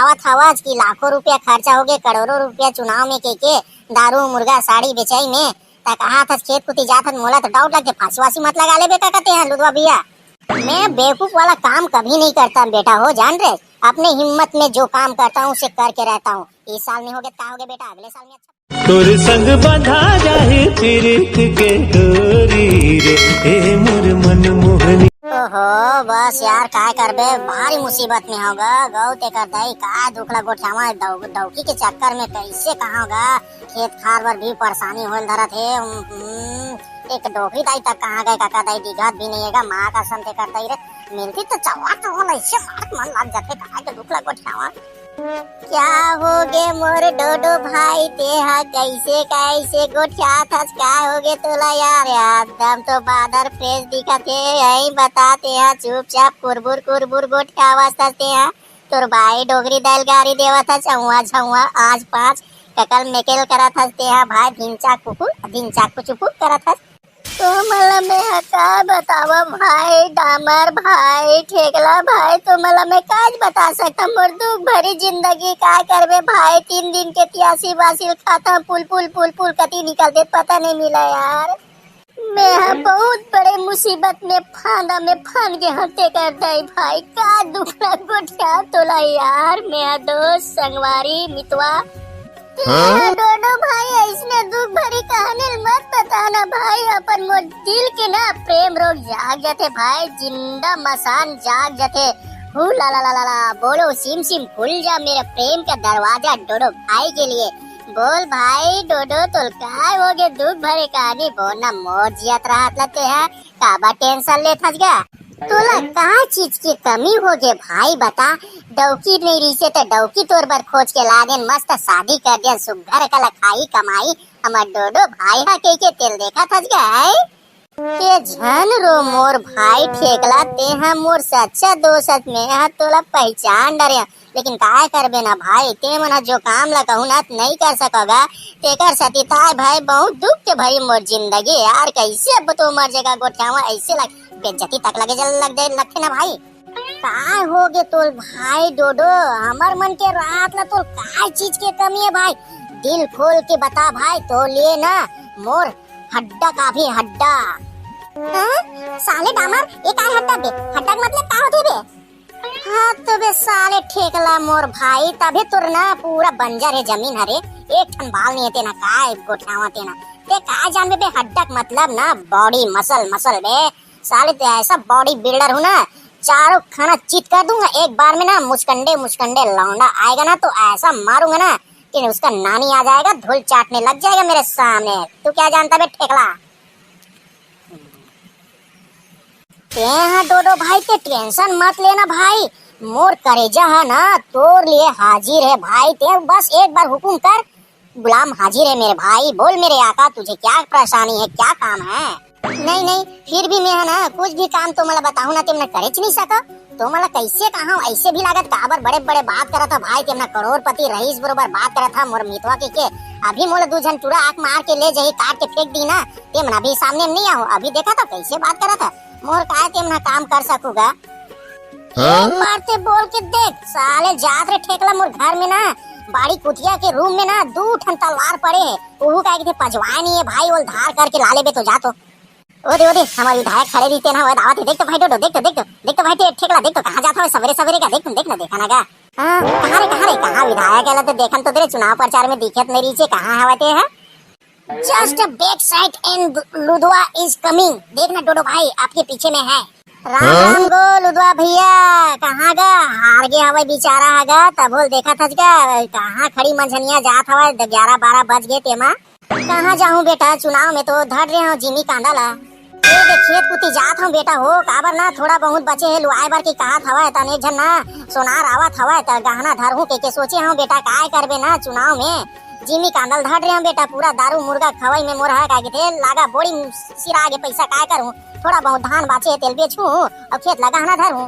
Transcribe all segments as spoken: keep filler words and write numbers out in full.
बतावत हवस कि लाखों रुपया खर्चा होगे, करोड़ों रुपया चुनाव में के के, दारू, मुर्गा, साड़ी बेचई में, त कहा थस खेत कुती जात हस, मोला तो डाउट लगथे, फांसी वासी मत लगा लेबे का कहते हैं लुदवा भैया। मैं बेवकूफ वाला काम कभी नहीं करता बेटा हो, जान रहे, अपने हिम्मत में जो काम करता हूँ उसे करके रहता हूँ। इस साल नहीं होगे त का होगे बेटा, अगले साल में अच्छा। तोर संग बंधा जाही पीरित के डोरी रे, ए मोर मन मोहनी। ओहो, बस यार, काय करबे, भारी मुसीबत में होगा गौ, तेकर दाई का दुख ला गोठियावा, डौ-, डौकी के चक्कर में कैसे कहाँ होगा, खेत खार बर भी परेशानी होल धरत हे। हम्म, एक डोकी दाई तक कहाँ गए काका दाई, दिखत भी नहीं हेगा, माँ कसम तेकर दाई रे, मिलती तो चौवा तो होला, ऐसे मारत मन लग जाते, काय के दुख ला गोठियावा। क्या होगे मोर डोडो भाई, तेहा कैसे कैसे गोठियात हस? का होगे तोला यार? एकदम तो बादर फ्रेश दिखत हे, यही बता, तेहा चुपचाप कुरबुर कुरबुर गोठियावत हस तेहा। तोर भाई डोगरी दाई ल गारी देवत हस, झौवा झौवा आज पाँच ककल मेकेल करत हस तेहा भाई, धिनचा कुकुर, धिनचा कुचुकुर करत हस। तुमला मैं ह का बतावा भाई, डामर भाई, ठेकला भाई, तुमला मैं काज बता सकता, मोर दुख भरी जिंदगी का करबे भाई, तीन दिन के तियासी बासी खाता, पुल पुल पुल पुल कती निकलते पता नहीं मिला यार। मैं ह बहुत बड़े मुसीबत में फांदा में फांद गे हंव तेकर दाई भाई, का दुख ला गोठिया तोला यार, मैं ह दोस्त संगवारी मितवा। हाँ? डोडो भाई, ऐसने दुख भरी कहानी ल मत बताना भाई, अपन मोर दिल के ना प्रेम रोग जाग जाथे भाई, जिंदा मसान जाग जाथे। हू ला ला ला ला ला, बोलो सिम सिम, खुल जा मेरे प्रेम का दरवाजा डोडो भाई के लिए। बोल भाई डोडो, तोल काय होगे दुख भरे कहानी बोलना, मोर जियत रहत लगते है, काबर टेंशन लेत हस गा? तोला का चीज के कमी होगे भाई बता? डौकी नहीं रहिसे त डौकी तोर बर खोज के ला देन, मस्त शादी कर देन, सुग्घर कला खाई कमाई, हमर डोडो भाई ह कहिके तेल देखत हस गा, हैं? ए झन रो मोर भाई ठेकला, तेहा मोर सच्चा दोस्त हस, मेहा तोला पहचान डरेंव, लेकिन काय करबे ना भाई, ते मन ह जो काम ला कहूँ ना नहीं कर सकोगा, तेकर सेती ताय भाई बहुत दुख के भरी मोर जिंदगी यार, कैसे अब तो मर जगह गोठियावा, ऐसे लग बेइज्जती तक लगे जल लग दे लगथे ना भाई। काय होगे तोल भाई डोडो, हमर मन के रात ला तोल काय चीज के कमी है भाई, दिल खोल के बता भाई, तो लिए ना मोर हड्डा का भी हड्डा। हैं? साले डामर, ये काय हड्डा बे? हड्डा के मतलब का होथे बे? हाँ तो बे साले ठेकला मोर भाई, तभे तोर ना पूरा बंजर है जमीन हरे, एक ठन बाल नहीं है तेना, काय गोठियावा तेना। ते काय जानबे बे, हड्डा के मतलब ना बॉडी, मसल, मसल बे। साले ते ऐसा बॉडी बिल्डर हूँ ना, चारों खाना चित कर दूंगा एक बार में ना, मुचकंडे मुचकंडे लौंडा आएगा ना तो ऐसा मारूंगा ना कि उसका नानी आ जाएगा, धूल चाटने लग जाएगा मेरे सामने। तू क्या जानता बे ठेकला? ते हाँ डोडो भाई, ते टेंशन मत लेना भाई, मोर करेजा है ना तोर लिए हाजिर है भाई, ते बस एक बार हुकुम कर, गुलाम हाजिर है मेरे भाई। बोल मेरे आका, तुझे क्या परेशानी है, क्या काम है? नहीं नहीं, फिर भी मैं है ना कुछ भी काम तो मला बताहूँ ना, ते मन करेच नहीं सका। तो मला कैसे कहा, ऐसे भी लागत काबर बड़े बड़े बात करत था भाई, ते मन करोड़पति रईस बरोबर बात करत था मोर मितवा के, के। अभी मोला दू झन टूरा आंख मार के ले जाही, काट के फेंक दी ना, ते मन अभी सामने में नहीं आहो। अभी देखा तो कैसे बात करत था मोर, काय ते मन काम कर सकूगा? हाँ? एक बार ते बोल के देख साले, जात रे ठेकला मोर घर में ना, बाड़ी कुटिया के रूम में ना दू ठन तलवार पड़े है, उहू का के पजवाए नहीं है भाई, ओल धार करके ला लेबे तो जा तो। ओ दे, ओ दे, हमार विधायक खड़े रहिते ना, वो दावत है, देख तो भाई डोडो, देख तो, देख तो, देख तो भाई ठेकला, देख तो कहाँ जाता है सवेरे सवेरे का, देख तुम, देख ना, देखा ना गा। हाँ, कहाँ रे, कहाँ रे, कहाँ विधायक है, ला तो देखन तो दे रे, चुनाव प्रचार में दिखत नहीं रही छे, कहाँ हवा ते है? Just a back side and Ludwa is coming। देखना डोडो भाई आपके पीछे में है। राम हाँ? राम गो लुदवा भैया, कहाँ गा? हार गे हवय बेचारा ह गा, तभोल देखत हस गा, कहाँ खड़ी मंझनिया जात हवय, द-, ग्यारह बारह बज गे तेमा। कहाँ जाहूँ बेटा, चुनाव में तो धर रहे हो जिमी कांदा ला। ए दे खेत कुती जात हूँ बेटा हो, काबर ना थोड़ा बहुत बचे हे लुआए बर के कहत हवय, तन एक झन ना सोनार आवत हवय, त गहना धरहूँ के, के सोचे हूँ बेटा, काय करबे ना चुनाव में। जिमी कांदा ल धर रहे हूँ बेटा, पूरा दारू मुर्गा खवई में मोर ह का कथे लागा बोड़ी सिरा गे पैसा, काय करूँ, थोड़ा बहुत धान बाचे हे तेल बेचहूँ अउ खेत ला गहना धरहूँ।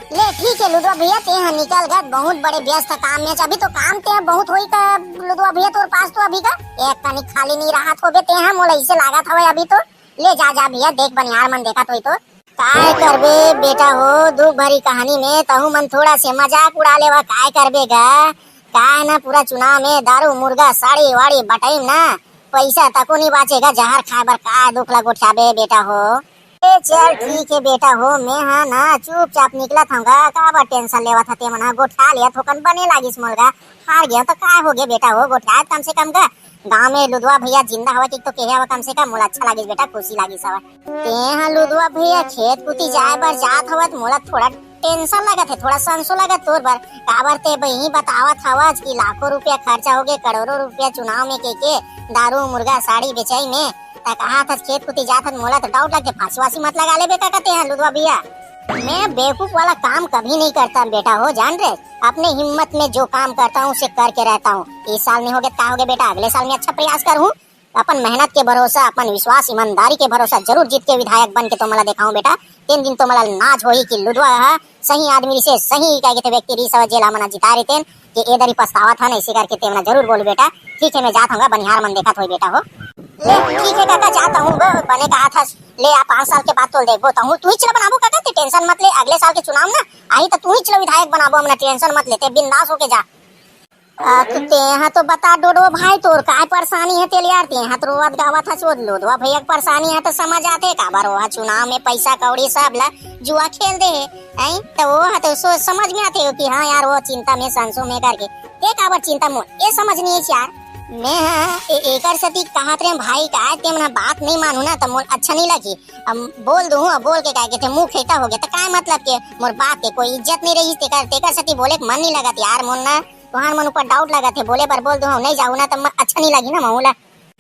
ले ठीक है लुदवा भैया, ते ह निकल गा बहुत बड़े व्यस्त काम में, अभी तो काम ते ह बहुत होई का लुदवा भैया तोर पास तो अभी का एक कनिक खाली नहीं रहत होबे ते ह, मोला इसे लागत हवय अभी तो। ले जा, जा भैया, देख बनिहार मन देखत होई तो। काय करबे बेटा हो, दुख भरी कहानी में तहू मन थोड़ा से मजाक उड़ा लेवा, काय करबे गा? काय ना पूरा चुनाव में दारू, मुर्गा, साड़ी वाड़ी बटाइम ना, पैसा तको नहीं बाचेगा, जहर खाए बर काय दुख ला गोठियाबे बेटा हो। ए चल ठीक है बेटा हो, मैं हा ना चुपचाप निकलत हूँ गा, काबर टेंशन लेवत हते मन हा, गोठिया लिया थोकन बने लागिस मोल गा, हार गया तो काय हो गया बेटा हो, गोठिया कम से कम गा, गांव में लुधवा भैया जिंदा हवा कि तो केहे हवा, कम से कम मोला अच्छा लागिस बेटा, खुशी लागिस हवा। तेहा लुधवा भैया खेत कुती जाए बर जात हवत, मोला थोड़ा टेंशन लगत हे, थोड़ा संसो लगत तोर बर। काबर ते बही बतावत हवस कि लाखों रुपया खर्चा हो गए, करोड़ों रुपया चुनाव में के के दारू मुर्गा साड़ी बेचाई में, त कहा था खेत कुती जात हत, मोला तो डाउट लगते, फांसी वासी मत लगा ले बेटा, कहते हैं लुधवा भैया। मैं बेवकूफ वाला काम कभी नहीं करता बेटा हो, जान रे, अपने हिम्मत में जो काम करता हूँ उसे करके रहता हूँ। इस साल नहीं हो गया, का हो गया बेटा, अगले साल में अच्छा प्रयास करूँ। अपन मेहनत के भरोसा, अपन विश्वास, ईमानदारी के भरोसा जरूर जीत के विधायक बन के तो मला देखाऊं बेटा। तेन दिन तो मला नाज होही कि लुधवा ह सही आदमी से सही कह के थे व्यक्ति रीस हवय, जेला मना जिता रहितेन कि ए दरी पछतावत हन, ऐसे करके तेमना जरूर बोलू बेटा। ठीक है, मैं जात हूँ, बनिहार मन देखत होई बेटा हो। ले ठीक है काका, जाता हूँ, बने कहा था, ले आ पाँच साल के बाद तो देखबो, तहूँ तू ही चला बनाबो काका, ते टेंशन मत ले, अगले साल के चुनाव ना आही तो तू ही चला विधायक बनाबो, हमने टेंशन मत लेते, बिंदास होके जा। आ, तो तेहा तो बता डोडो भाई, तोर काय परेशानी है तेल यार, तेहा तो रोवत गावत हस, वो लोधवा भैया के परेशानी है तो समझ आते, काबर वो चुनाव में पैसा कौड़ी सब ला जुआ खेल दे है, हैं? तो वो है तो सोच समझ में आते हो कि हाँ यार वो चिंता में संसो में करके, ते काबर चिंता मोर, ये समझ नहीं है यार। मैं हाँ ए-, एकर सती कहत रहे भाई का, ते मना बात नहीं मानू ना तो मोर अच्छा नहीं लगी। अब बोल दूँ, अब बोल के काय के थे मुंह खेता हो गया तो काय मतलब के मोर बाप के कोई इज्जत नहीं रही, तेकर तेकर सती बोले के मन नहीं लगत यार मोर ना। तुहार मन ऊपर डाउट लगत हे, बोले बर बोल दो, नहीं जाऊ ना त म-, अच्छा नहीं लगी ना महू ला।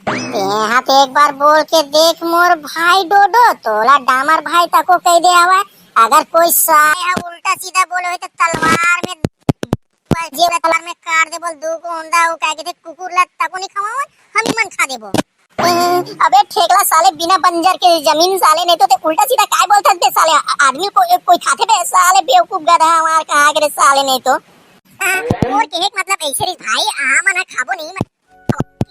तेहा तो एक बार बोल के देख मोर भाई डोडो, तोला डामर भाई तको कह दे हवा, अगर कोई साले हा उल्टा सीधा बोले होई तो तलवार में, जेब तलवार में काट दे बोल, दू को उंदा हो कह के देख, कुकुर ला तको नहीं खवावन, हम ही मन खा देबो। अबे ठेकला साले, बिना बंजर के जमीन साले, नहीं तो ते उल्टा सीधा काय बोलत हस बे साले? आ-, आदमी को कोई खाथे बे साले, बेवकूफ गधा हमार कहाँ के रे साले, नहीं तो। हाँ, मोर के एक मतलब ऐसे रे भाई, आ मन खाबो नहीं, मन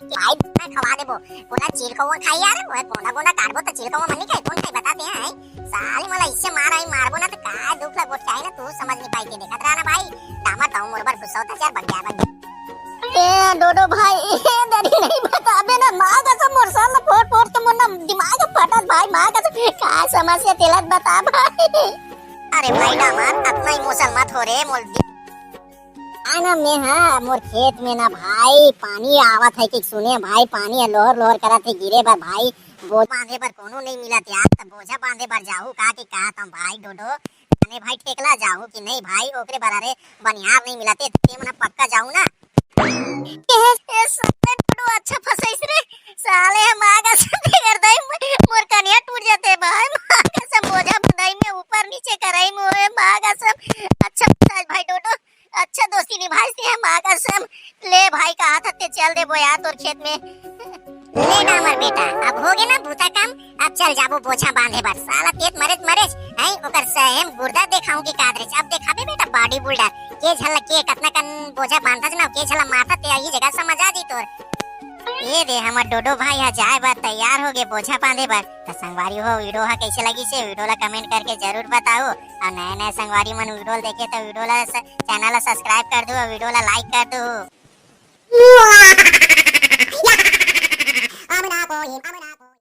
भाई मैं खवा देबो। बोला चिलकौवा खाई यार, वो गोंदा गोंदा काटबो तो चिलकौवा मन नहीं खाए, कौन खाई बताते हैं? साले मला इससे मार आई, मारबो ना तो काय दुख लगो, चाहे ना तू समझ नहीं पाई के देखत रहा ना भाई। दामा ताऊ मोर बर गुस्सा होता यार, बन गया, बन गया। ए डोडो भाई, ए दरी नहीं बताबे ना, माँ कसम मोर सर ना फोड़ फोड़ के मोर ना दिमाग फटत भाई, माँ कसम का समस्या तेला बता भाई। अरे भाई डामर, अतना इमोशनल मत हो रे, मोर दि- आ ना मैं हाँ, मोर खेत में ना भाई पानी आवत है कि सुने भाई, पानी है लोहर लोहर करत है गिरे बर भाई, बोझा बांधे बर कोनो नहीं मिलत यार, त बोझा बांधे बर जाहू का कि कहा तुम भाई डोडो, अने भाई ठेकला जाहू कि नहीं भाई, ओकरे बर अरे बनिहार नहीं मिलत है, ते मना पक्का जाहू ना। ए, ए, साले डोडो अच्छा फंसाइस रे। साले हम आगा से बिगड़ दई, मोर कनिया टूट जाते भाई, माँ कसम बोझा बंधाई में ऊपर नीचे कराई में, माँ कसम। अच्छा फंसाइस भाई डोडो, अच्छा दोस्ती निभाइस ते हम, माँ कसम। ले भाई कहा था ते चल देबो यार तोर खेत में। ले डामर बेटा, अब हो गए ना भूता काम, अब चल जाबो बोझा बांधे बर। साला तेत मरेच मरेच, हैं ओकर सहेम गुर्दा देखाऊं के कादरेच। अब देखाबे बेटा बॉडी बिल्डर, के झलक के कतना कन बोझा बांधत ना, के झलक मारत ते यही जगह समझ आ जी तोर। ये दे हमर डोडो भाई ह जाए बर तैयार हो गे बोझा बांधे बर। त संगवारी हो वीडियो ह कैसे लगी से वीडियो ला कमेंट करके जरूर बताओ, और नए नए संगवारी मन वीडियो देखे तो वीडियो ला स-, चैनल ला सब्सक्राइब कर दो, वीडियो ला लाइक कर दो।